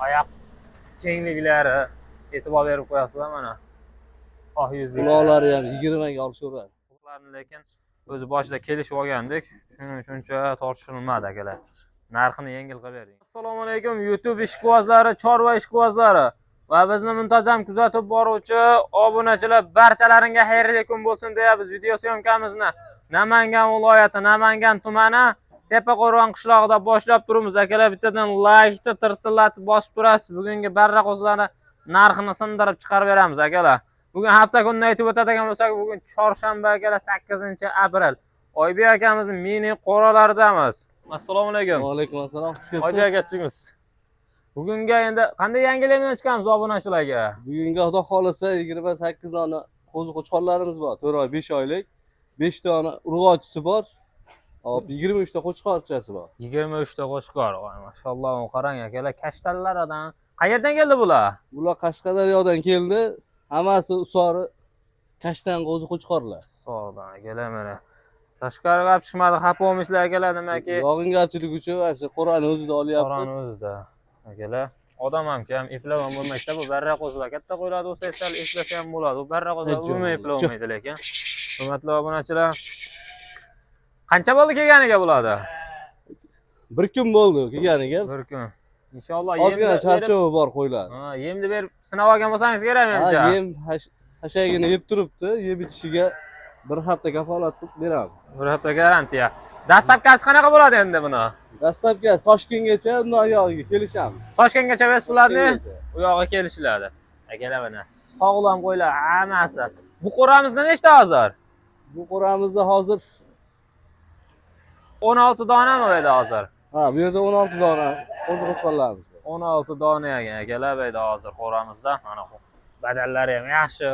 Oyoq kengliklari e'tibor berib qo'yasizlar mana. Oq yuzlik. Quloqlari ham 20 ga olishaveradi. Ularni lekin o'zi boshida kelishib olgandik. Shuning uchuncha tortishilmadi, akalar. Narxini yengil qilib bering. Assalomu alaykum, YouTube ishqibozlari, chorva ishqibozlari va bizni muntazam kuzatib boruvchi obunachilar, barchalaringga xayrli kun bo'lsin deya biz video syomkamizni Namangan viloyati, Namangan tumani Tepaqo'rg'on qishlog'ida boshlab turibmiz. Akalar, bittadan laykni tirsillatib bosib turasiz. Bugungi barra qo'zlarni narxini sindirib chiqarib beramiz, akalar. Bugun hafta kunini aytib o'tadigan bo'lsak, bugun chorshanba, akalar, 8-aprel. Oybek akamizni mini qo'ralaridamiz. Assalomu alaykum. Va alaykum assalom. Xush Oybek aka, kelibsiz. tushingmiz. Bugunga endi qanday yangilik bilan chiqamiz obunachilarga? Bugungi, Xudo xolasa, 28 dona qo'zi qo'chqorlarimiz bor. 4 oy, 5 oylik. 5 dona urg'ochisi bor. Hop, 23 ta qo'chqorchasi bor. 23 ta qo'chqor. Voy, mashalloh, qarang, akalar, kashtanlaridan. Qayerdan keldi bular? Bular Qashqadaryodan keldi. Hammasi usori kashtan qo'zi qo'chqorlar. Sog'dan, akalar, mana. Tashqariga olib chiqmadi, xafa bo'lmaysizlar, akalar, nimaki? Yog'ingarchilik uchun ana shu qo'rani o'zida Qo'rani olyapmiz. o'zida. Akalar, odam ham kam, eplab ham bo'lmaydi. Bu barra qo'zilar katta qo'ylar bo'lsa, sal eplasa ham bo'ladi. Bu barra qo'zilar Hech umuman yo'q. eplolmaydi lekin. Hurmatli obunachilar, qancha bo'ldi kelganiga bo'ladi? Bir kun bo'ldi kelganiga. Bir kun. Inshaalloh Ozgina yemni berib, charchovi bor qo'ylar. Ha, yemni berib sinab olgan bo'lsangiz kerak Ha, menimcha. yem hashagini yeb turibdi. Yeb ichishiga bir hafta kafolat qilib beramiz. Bir hafta garantiya. Доставка si qanaqa bo'ladi endi buni? Доставка Toshkentgacha, undan yog'iga kelishamiz. Toshkentgacha besplatный? Toshkentgacha. U yog'i kelishiladi. Akalar, mana. Sog'lom qo'ylar hammasi. Bu qo'ramizda nechta hozir? Bu qo'ramizda hozir 16 donami bu yerda hozir? Ha, bu yerda 16 dona qo'zi qo'chqorlarimiz bor. 16 dona ekan, akalar, bu yerda hozir qo'ramizda. Mana bu badallari ham yaxshi.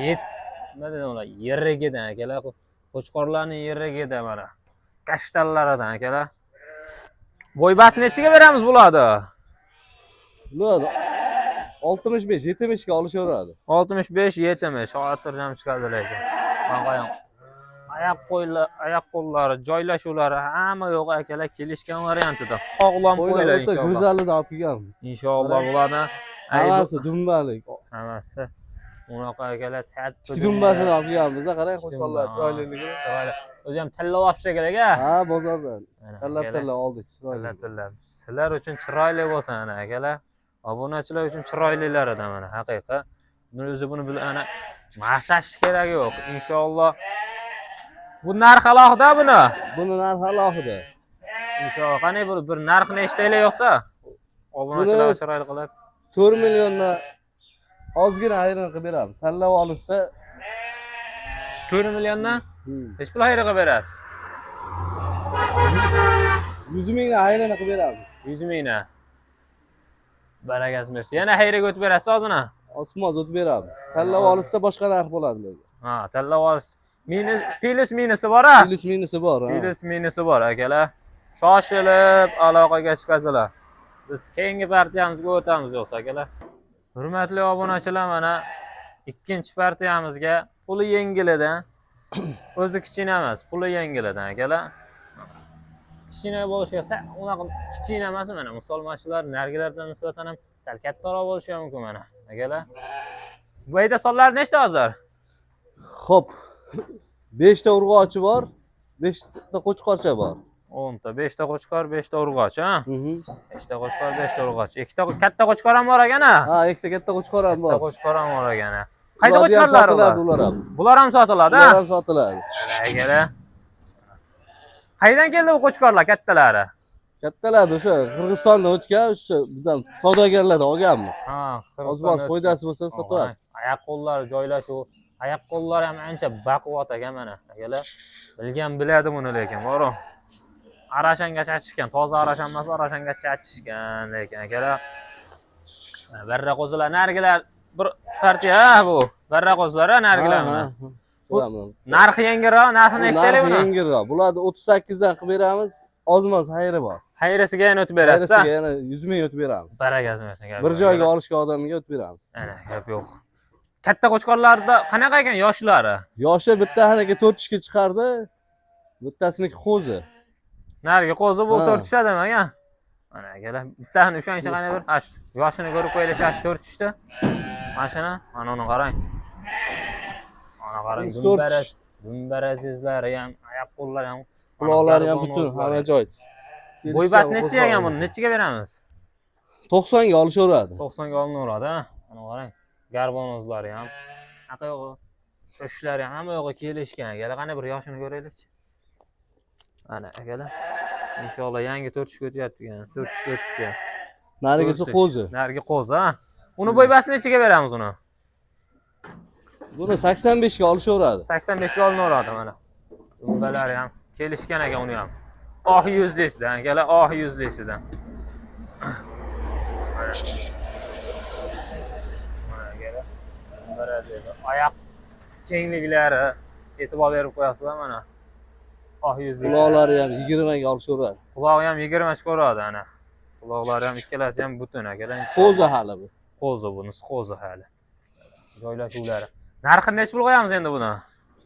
Yet nima deydi ular? Yerigidan, akalar, qo'chqorlarning yerigidan mana. Kashtanlaridan, akalar. Bo'ybas nechiga beramiz bularni? Bular 65, 70 ga olishaveradi. 65, 70 xotirjam chiqadi lekin. Mana qarang. Oyoq qo'ylar, oyoq qo'llari, joylashuvlari hamma yo'q, akalar, kelishgan variantida. Sog'lom Qo'ylar qo'ylar o'ta inshaalloh. go'zalini olib kelganmiz. Inshaalloh bularni Hammasi dumbalik. Hammasi unaqa, akalar, tartib. Ikki dumbasini olib kelganmiz-da, qarang qo'chqorlar Dumba, chiroyliligini. Chiroyli. O'zi ham tilla olib kerak a. Ha, bozordan Mana, tanlab akalar, tanlab oldik chiroyli. Tilla tilla. Sizlar uchun chiroyli bo'lsin ana, akalar. Obunachilar uchun chiroylilaridan mana haqiqa. Buni o'zi buni ana maqtash keragi yo'q. Inshaalloh. Bu narx alohida buni. Buni narxi alohida. Inshaalloh. Qani bu bir narxini eshitaylik yo'qsa? Obunachilar Buni- chiroyli qilib. 4 milliondan ozgina ayrim qilib beramiz. Tanlab olishsa, 4 milliondan nechi pul xayr qilib berasiz? 100 mingdan ayrini qilib beramiz. 100 mingdan. Barakasini bersin. Yana xayriga o'tib berasiz ozgina. Osmoz o'tib beramiz. Tanlab olishsa boshqa narx bo'ladi lekin. Ha, tanlab olish. Minus, plyus minusi bor a? Plyus minusi bor, ha. Plyus minusi bor, akalar. Shoshilib aloqaga chiqasizlar. Biz keyingi partiyamizga o'tamiz yo'qsa, akalar. Hurmatli obunachilar, mana ikkinchi partiyamizga puli yengilidan. O'zi kichkina emas, puli yengilidan, akalar. Kichkina bo'lishiga sal unaqa kichkina emas mana, misol mana shular narigilardan nisbatan ham sal kattaroq bo'lishi ham mumkin mana, akalar. Bu yerda sonlar nechta hozir? Xo'p. 5 ta urg'ochi bor, 5 ta qo'chqorcha bor. 10 ta, 5 ta qo'chqor, 5 ta urg'och, ha? Mhm. 5 ta qo'chqor, 5 ta urg'och. Ikkita katta qo'chqor ham bor ekan, ha? Ha, ikkita katta qo'chqor ham Katta bor. qo'chqor ham bor ekan, ha. Qayda Ularni ham qo'chqorlar sotiladi ular? ular ham. Bular ham sotiladi, Ular ha? ham sotiladi. Akalar. Qayerdan keldi bu qo'chqorlar kattalari? Kattalar o'sha Qirg'izistondan o'tgan, o'sha biz ham savdogarlardan olganmiz. Ha, Oz moz foydasi bo'lsa sotyapmiz. Oyoq qo'llari joylashuv, oyoq qo'llari ham ancha baquvvat ekan mana. Akalar, bilgan biladi buni lekin, boru. Arashanga chachishgan, toza arashan emas, arashanga chachishgan lekin, akalar. Barra qo'zilar, narigilar bir partiya ha bu. Barra qo'zilar ha, narigilar Ha, mana. ha, ha. Shular. Narxi yengilroq, narxini eshitaylik Narxi buni. yengilroq. Bularni 38 dan qilib beramiz. Ozmoz xayri bor. Xayrisiga yana o'tib berasiz. Xayrisiga yana 100 ming o'tib beramiz. Barakasini bersin. Gap Bir yo'q, joyga akalar. olishga odamga o'tib beramiz. Ana, gap yo'q. Katta qo'chqorlarda qanaqa ekan yoshlari? Yoshi bittasiniki 4 tishga chiqardi, bittasiniki qo'zi. Narigi qo'zi bu Ha. 4 tushadimi aka? Mana akalar, bittasini ushlangchi qani bir. Ash, yoshini ko'rib qo'yaylik, ash 4 tushdi. Mana shuni, mana uni qarang. Mana qarang, Bunisi to'rt dumbaraz, tish. dumbarazizlari ham, oyoq qo'llari ham, Quloqlari ham butun, hamma joy. Bo'ybasi necha ekan buni? Nechaga beramiz? 90 ga olishaveradi. 90 ga olinaveradi, ha? Mana qarang. Garbonozlari ham, aqa yo'g'i, ushlari ham hamma yo'g'i kelishgan. Akalar, qani bir yoshini ko'raylikchi. Mana akalar. Inshaalloh yangi 4 tushga o'tyapti ekan. 4 tushga o'tibdi. Narigisi To'rt. qo'zi. Narigi qo'zi, ha? Uni bo'ybasi nechaga beramiz uni? Buni 85 ga olishaveradi. 85 ga olinaveradi mana. Dumbalari ham kelishgan ekan uni ham. Oh yuzlisidan, akalar, oh yuzlisidan. Mana akalar, dumbalari, oyoq kengliklari e'tibor berib qo'yasizlar mana. Oh yuzlisi. Quloqlari ham 20 ga olishaveradi. Qulog'i ham 20 ko'radi ana. Quloqlari ham ikkalasi ham butun akalar. Qo'zi hali bu. Qo'zi bunisi, qo'zi hali. Joylashuvlari. Narxini necha pul qo'yamiz endi buni?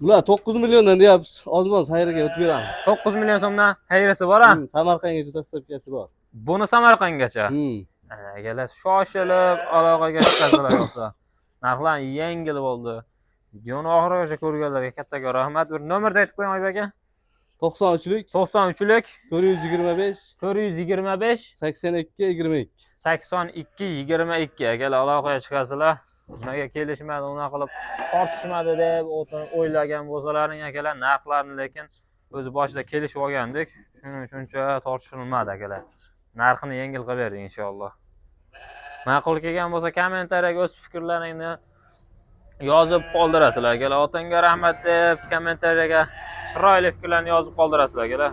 Bular 9 milliondan deyapmiz. Ozmoz xayrga o'tib beramiz. 9 million so'mdan xayrisi bor, a? Samarqandgacha dostavkasi bor. Buni Samarqandgacha. Ana akalar, shoshilib aloqaga chiqasizlar yo'qsa. Narxlar yengil bo'ldi. Videoni oxirigacha ko'rganlarga kattakon rahmat. Bir nomerni aytib qo'ying, Oybek aka. 93lik 93lik 425 425 82 22. 82 22. Akalar, aloqaga chiqasizlar. Nimaga kelishmadi, unaqa qilib tortishmadi deb o'ylagan bo'lsalaring akalar, narxlarni lekin o'zi boshida kelishib olgandik. Shuning uchuncha tortishilmadi akalar. Narxini yengil qilib berdik inshaalloh. Ma'qul kelgan bo'lsa kommentariyaga o'z fikrlaringni yozib qoldirasizlar akalar. Otangga rahmat deb kommentariyaga chiroyli fikrlarni yozib qoldirasizlar akalar.